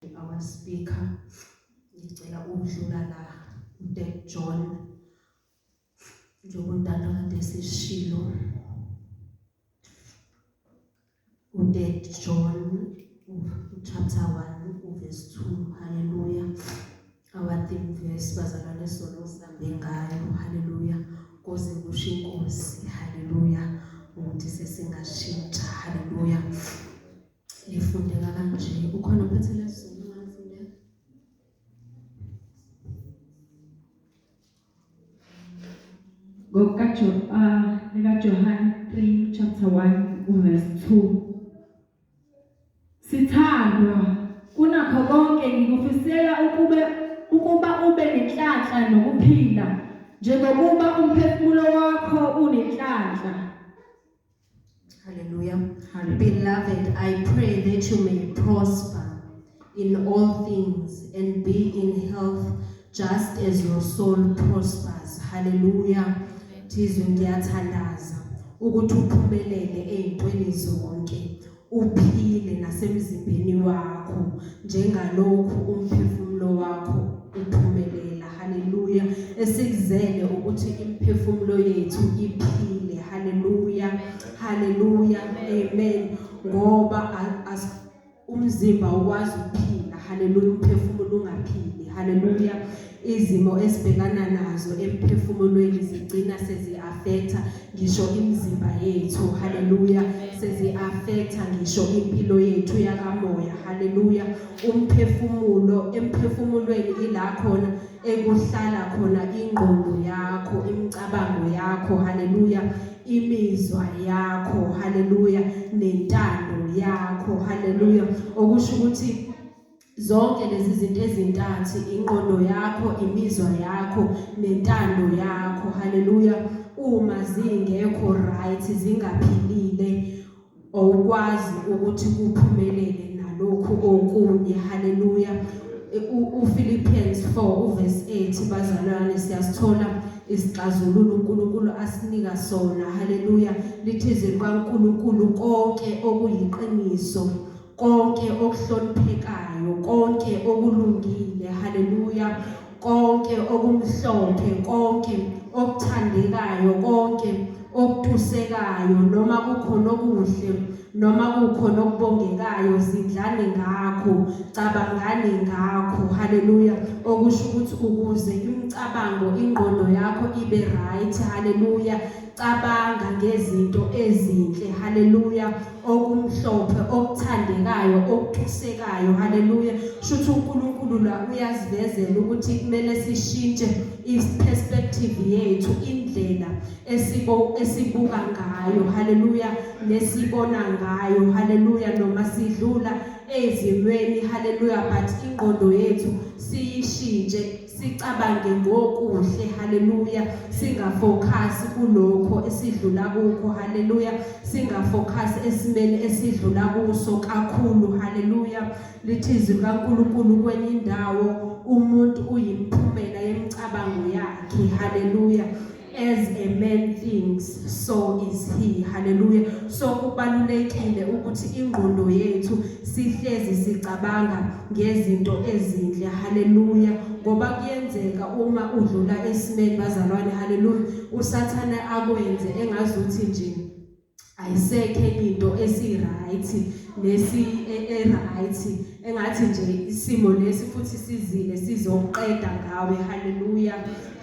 Our speaker, ngicela ukudlula la uDad John, njengoba untando kade sishilo, uDad John chapter 1 uverse 2. Hallelujah. Our theme verse, bazalwane, sono sambe ngayo. Hallelujah. Kuze kusho inkosi, hallelujah, ukuthi sesingashintsha. Hallelujah. Lifundeka kanje. Ukhona ophethe lesizulu ungafundeka? Ngokukajo likaJohane 3 chapter 1 uverse 2. Sithandwa, kunakho konke ngikufisela ukube ukuba ube nenhlanhla nokuphila njengokuba umphefumulo wakho unenhlanhla. Hallelujah. Hallelujah. Beloved, I pray that you may prosper in all things and be in health just as your soul prospers. Hallelujah. Thizwe ngiyathandaza ukuthi uphumelele ezintweni zonke, uphile nasemzimbeni wakho njengalokhu umphefumulo wakho uphumelela. Haleluya. Esikuzele ukuthi imiphefumulo yethu iphile. Haleluya, haleluya, amen. Ngoba umzimba ukwazi ukuphila, haleluya, umphefumulo ungaphili. Haleluya. Izimo esibhekana nazo emphefumulweni zigcina sezi-affecta ngisho imizimba yethu. Haleluya. Sezi-affecta ngisho impilo yethu yakamoya. Haleluya. Umphefumulo, emphefumulweni ila khona ekuhlala khona ingqondo yakho, imicabango yakho, haleluya, imizwa yakho, haleluya, nentando yakho. Haleluya. Okusho ukuthi zonke lezi zinto ezintathu, ingqondo yakho, imizwa yakho, nentando yakho, haleluya, uma zingekho right, zingaphilile, awukwazi ukuthi kuphumelele nalokhu okunye. Haleluya. UPhilippians 4 uverse 8, bazalwane, siyasithola isixazululo uNkulunkulu asinika sona. Haleluya. Lithi izwi kaNkulunkulu, konke okuyiqiniso, konke okuhloniphekayo, konke okulungile, haleluya, konke okumhlophe, konke okuthandekayo, konke okutusekayo, noma kukhona okuhle, noma kukhona okubongekayo, zindlani ngakho, cabangani ngakho. Haleluya. Okusho ukuthi ukuze imicabango, ingqondo yakho ibe right, haleluya, cabanga ngezinto ezinhle, haleluya, okumhlophe, okuthandekayo, okutusekayo. Haleluya. Shuthi uNkulunkulu la uyasivezela ukuthi kumele sishintshe iperspective yethu, indlela esibuka ngayo, haleluya, nesibona ngayo, haleluya, noma sidlula ezimweni, haleluya, but ingqondo yethu siyishintshe, sicabange ngokuhle, haleluya, singafocus kulokho esidlula kukho, haleluya, singafocus esimeni esidlula kuso kakhulu. Haleluya. Lithi izwi kaNkulunkulu kwenye indawo, umuntu uyimphumela yemicabango yakhe. Haleluya. As a man thinks, so is he. Haleluya. So kubalulekile ukuthi ingqondo yethu sihlezi sicabanga ngezinto ezinhle. Haleluya. Ngoba kuyenzeka uma udlula esimeni, bazalwane, haleluya, usathana akwenze engazuthi nje ayisekho enye into esi-right nesi e-right, engathi nje isimo lesi futhi sizile sizoqeda ngawe. Haleluya,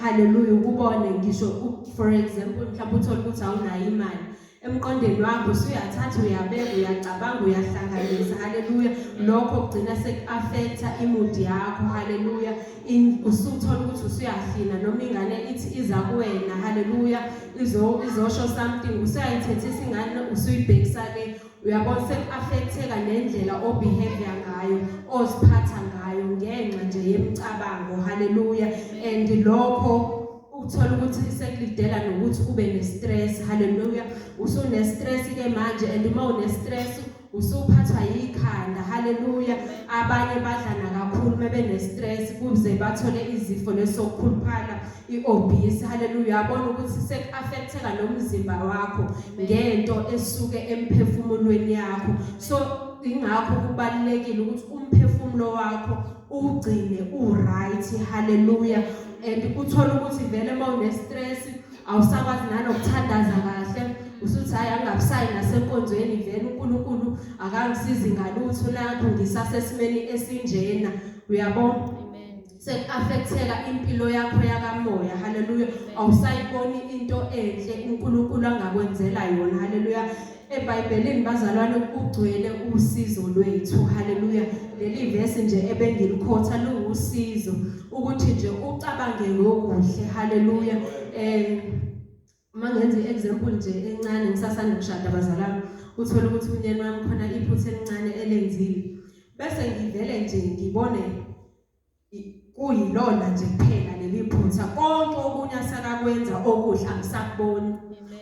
haleluya. Ukubone ngisho, for example, mhlawumbe uthole ukuthi awunayo imali, emqondweni wakho usuyathatha, uyabeka, uyacabanga, uyahlanganisa. Haleluya. Lokho kugcina seku-affecta imood yakho. Haleluya. Usuthola ukuthi usuyahlina, noma ingane ithi iza kuwena, haleluya, izosho something, usuyayithethisa ingane, usuyibhekisa le, uyabona, seku-affecteka nendlela obehavior ngayo, oziphatha ngayo, ngenxa nje yemicabango. Haleluya. And lokho uthola ukuthi sekulidela nokuthi ube ne-stress. Haleluya. Usune-stress ke manje, and uma une-stress usuphathwa yikhanda. Haleluya. Abanye badlana kakhulu mebene-stress, kuze bathole izifo lesokukhuluphala, i-obese. Haleluya. Uyabona ukuthi seku-affecteka nomzimba wakho ngento esuke emphefumulweni yakho. So ingakho kubalulekile ukuthi umphefumulo umphefumulo wakho uwugcine u-right. Haleluya. And uthola ukuthi vele uma une-stress awusakwazi nanokuthandaza kahle, usuthi hayi, angabusayi nasenkonzweni, vele uNkulunkulu akangisizi ngalutho nakho ngisasesimeni esinjena, uyabona? Seku-affecteka impilo yakho yakamoya. Haleluya. Awusayiboni into enhle uNkulunkulu angakwenzela yona. Haleluya. EBhayibhelini, bazalwane, kugcwele usizo lwethu. Haleluya. Leli verse nje ebengilikhotha luwusizo ukuthi nje ucabange ngokuhle. Haleluya. Uma ngenza i-example nje encane, ngisasanda kushada, bazalwane, uthola ukuthi umnyeni wami khona iphutha elincane elenzile, bese ngivele nje ngibone kuyilona nje kuphela leli phutha, konke okunye asakakwenza okuhle angisakuboni.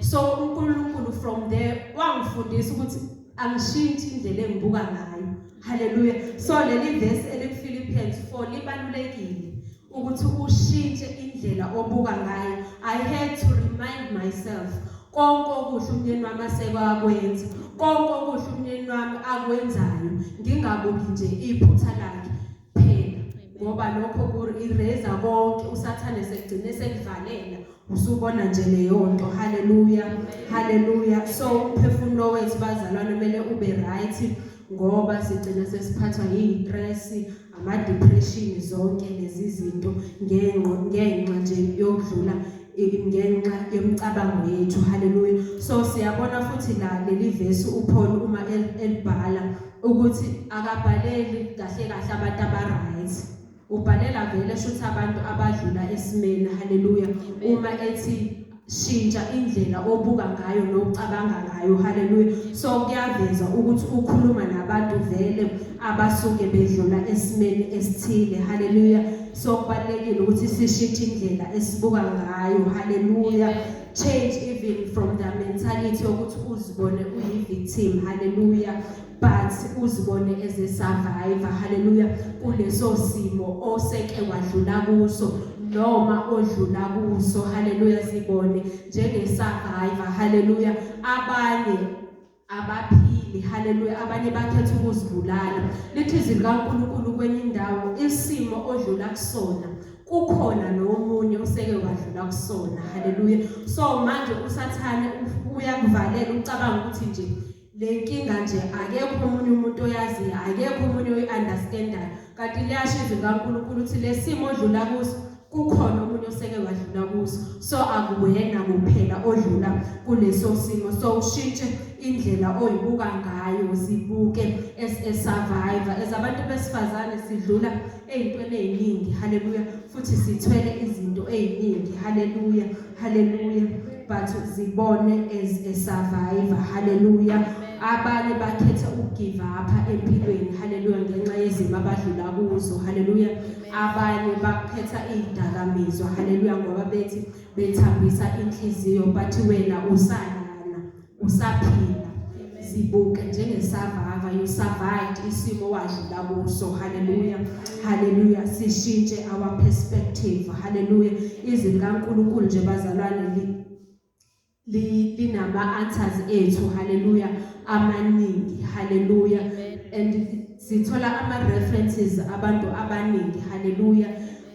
So uNkulunkulu from there wangifundisa ukuthi angishintshi indlela engibuka ngayo. Haleluya. So leli verse eliku-Philippians 4 libalulekile ukuthi ushintshe indlela obuka ngayo. I had to remind myself konke okuhle umnyeni wami asekwakwenza, konke okuhle umnyeni wami akwenzayo, ngingabuki nje iphutha lakhe phela, ngoba lokho ku-erase konke. Usathane sekugcine sekuvalela, usubona nje leyo nto. Haleluya, haleluya. So umphefumulo wethu, bazalwane, kumele ube right, ngoba sigcina sesiphathwa yi-stress, ama-depression, zonke lezi zinto ngenxa nje yokudlula ngenxa yomcabango yethu. Haleluya. So siyabona futhi la leli verse uPaul uma elibhala ukuthi akabhaleli kahle kahle abantu aba-right, ubhalela vele shuthi abantu abadlula esimeni. Haleluya. Uma ethi shintsha indlela obuka ngayo nocabanga ngayo, haleluya, so kuyaveza ukuthi ukhuluma nabantu vele abasuke bedlula esimeni esithile. Haleluya. So kubalulekile ukuthi sishintshe indlela esibuka ngayo. Haleluya. Change even from the mentality yokuthi uzibone uyi-victim, haleluya, but uzibone as a survivor. Haleluya. Kuleso simo oseke wadlula kuso noma odlula kuso, haleluya, zibone njenge survivor. Haleluya. Abanye abaphili, haleluya, abanye bakhetha ukuzibulala. Lithi izwi likaNkulunkulu kwenye indawo, isimo odlula kusona kukhona nomunye oseke wadlula kusona. Haleluya. So manje usathane uyakuvalela ucabanga ukuthi nje le nkinga nje akekho omunye umuntu oyaziyo, akekho omunye oyi-understandayo, kanti liyasho izwi likaNkulunkulu ukuthi lesimo odlula kuso kukhona omunye oseke wadlula kuso. So akuwena kuphela odlula kuleso simo. So ushintshe indlela oyibuka ngayo, zibuke as a survivor. As abantu besifazane sidlula ey'ntweni ey'ningi, haleluya, futhi sithwele izinto ey'ningi. Haleluya, haleluya. But zibone as a survivor. Haleluya. Abanye bakhetha uku-give up empilweni, haleluya, ngenxa yezimo abadlula kuzo. Haleluya. Abanye bakhetha izidakamizwa, haleluya, ngoba bethi bethambisa inhliziyo, but wena usalana, usaphila. Zibuke njenge-survivor. You survived isimo wadlula kuso. Haleluya, haleluya. Sishintshe our perspective. Haleluya. Izwi likaNkulunkulu nje, bazalwane, linama answers ethu, haleluya, amaningi. Haleluya. And sithola ama references abantu abaningi, haleluya,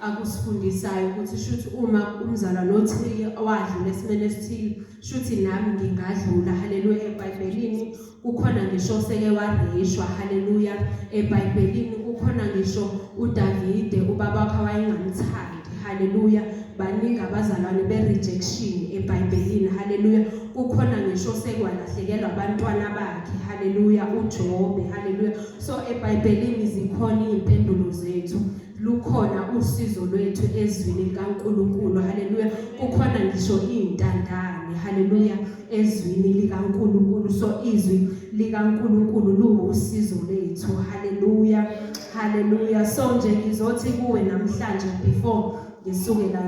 akusifundisayo ukuthi shuthi uma umzalwane othile wadlula esimeni esithile, shuthi nami ngingadlula. Haleluya. EBhayibhelini kukhona ngisho seke wareyishwa. Haleluya. EBhayibhelini kukhona ngisho uDavide, ubaba wakhe wayengamthandi. Haleluya. Baningi abazalwane be-rejection eBhayibhelini. Haleluya. Kukhona ngisho sekwalahlekelwa abantwana bakhe, haleluya, uJobe. Haleluya. So eBhayibhelini zikhona iy'mpendulo zethu, lukhona usizo lwethu ezwini likaNkulunkulu. Haleluya. Kukhona ngisho iy'ntandane, haleluya, ezwini likaNkulunkulu. So izwi likaNkulunkulu luwusizo lethu. Haleluya, haleluya. So nje ngizothi kuwe namhlanje, before ngisuke la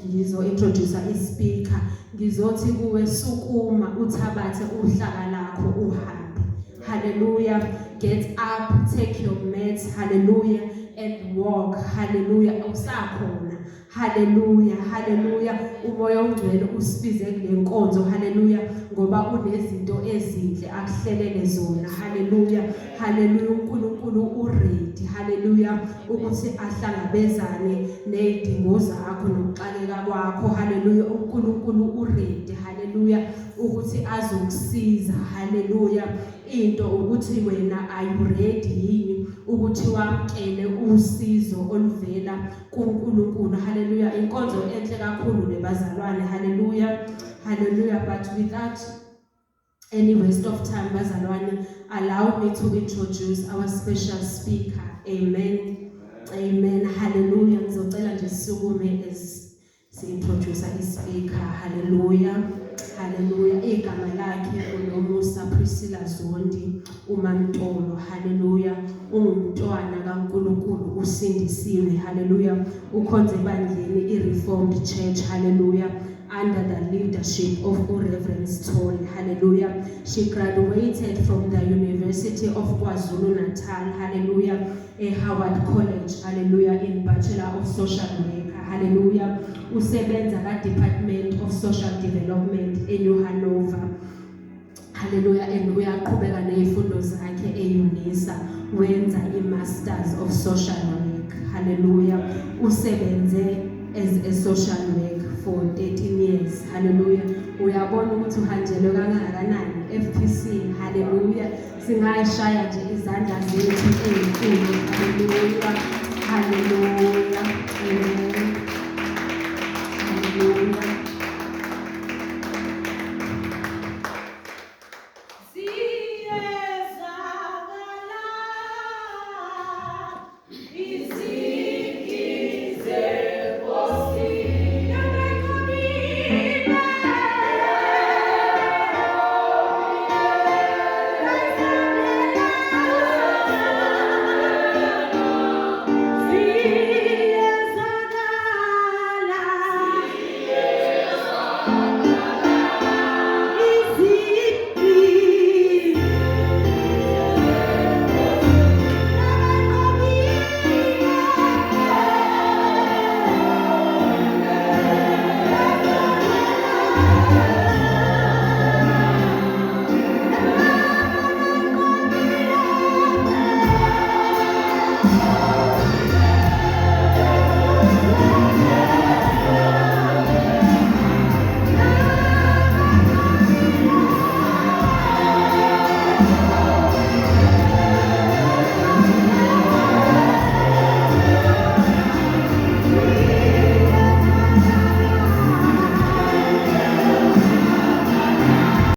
ngizo introduce i-speaker, ngizothi kuwe sukuma uthabathe uhlaka lakho uhambe. Hallelujah. Get up, take your mat, hallelujah, and walk. Hallelujah. Usakhona. Hallelujah. Hallelujah. Umoya ongcwele usibize kule nkonzo. Hallelujah. Ngoba unezinto ezinhle akuhlelele zona. Hallelujah. Hallelujah. uNkulunkulu uready. Hallelujah. Ukuthi ahlangabezane nezidingo zakho nokuxakeka kwakho. Hallelujah. uNkulunkulu uready. Hallelujah. Ukuthi azokusiza. Hallelujah. Into ukuthi wena are you ready yini ukuthi wamkele usizo oluvela kuNkulunkulu. Hallelujah. Inkonzo enhle kakhulu lebazalwane. Hallelujah. Hallelujah. But without any waste of time, bazalwane, allow me to introduce our special speaker. Amen. Amen. Hallelujah. Ngizocela nje sisukume as si-introduce i-speaker. Hallelujah. Hallelujah. Igama lakhe uNomusa Priscilla Zondi uMamtolo. Hallelujah. Ungumntwana kaNkulunkulu, usindisiwe. Hallelujah. Ukhonze ebandleni iReformed Church. Hallelujah. Under the leadership of Reverend Sithole. Hallelujah. She graduated from the University of KwaZulu Natal. Hallelujah. E Howard College. Hallelujah. In Bachelor of Social Work. Hallelujah. Usebenza ka Department of Social Development eNew Hanover. Hallelujah. And uyaqhubeka nezifundo zakhe eUnisa, wenza iMasters of Social Work. Hallelujah. Usebenze as a social work for 13 years. Hallelujah. Uyabona ukuthi uhanjelwe kangakanani FPC. Hallelujah. Singayishaya nje izandla zethu ezinkulu. Hallelujah. Hallelujah. Amen. Hallelujah.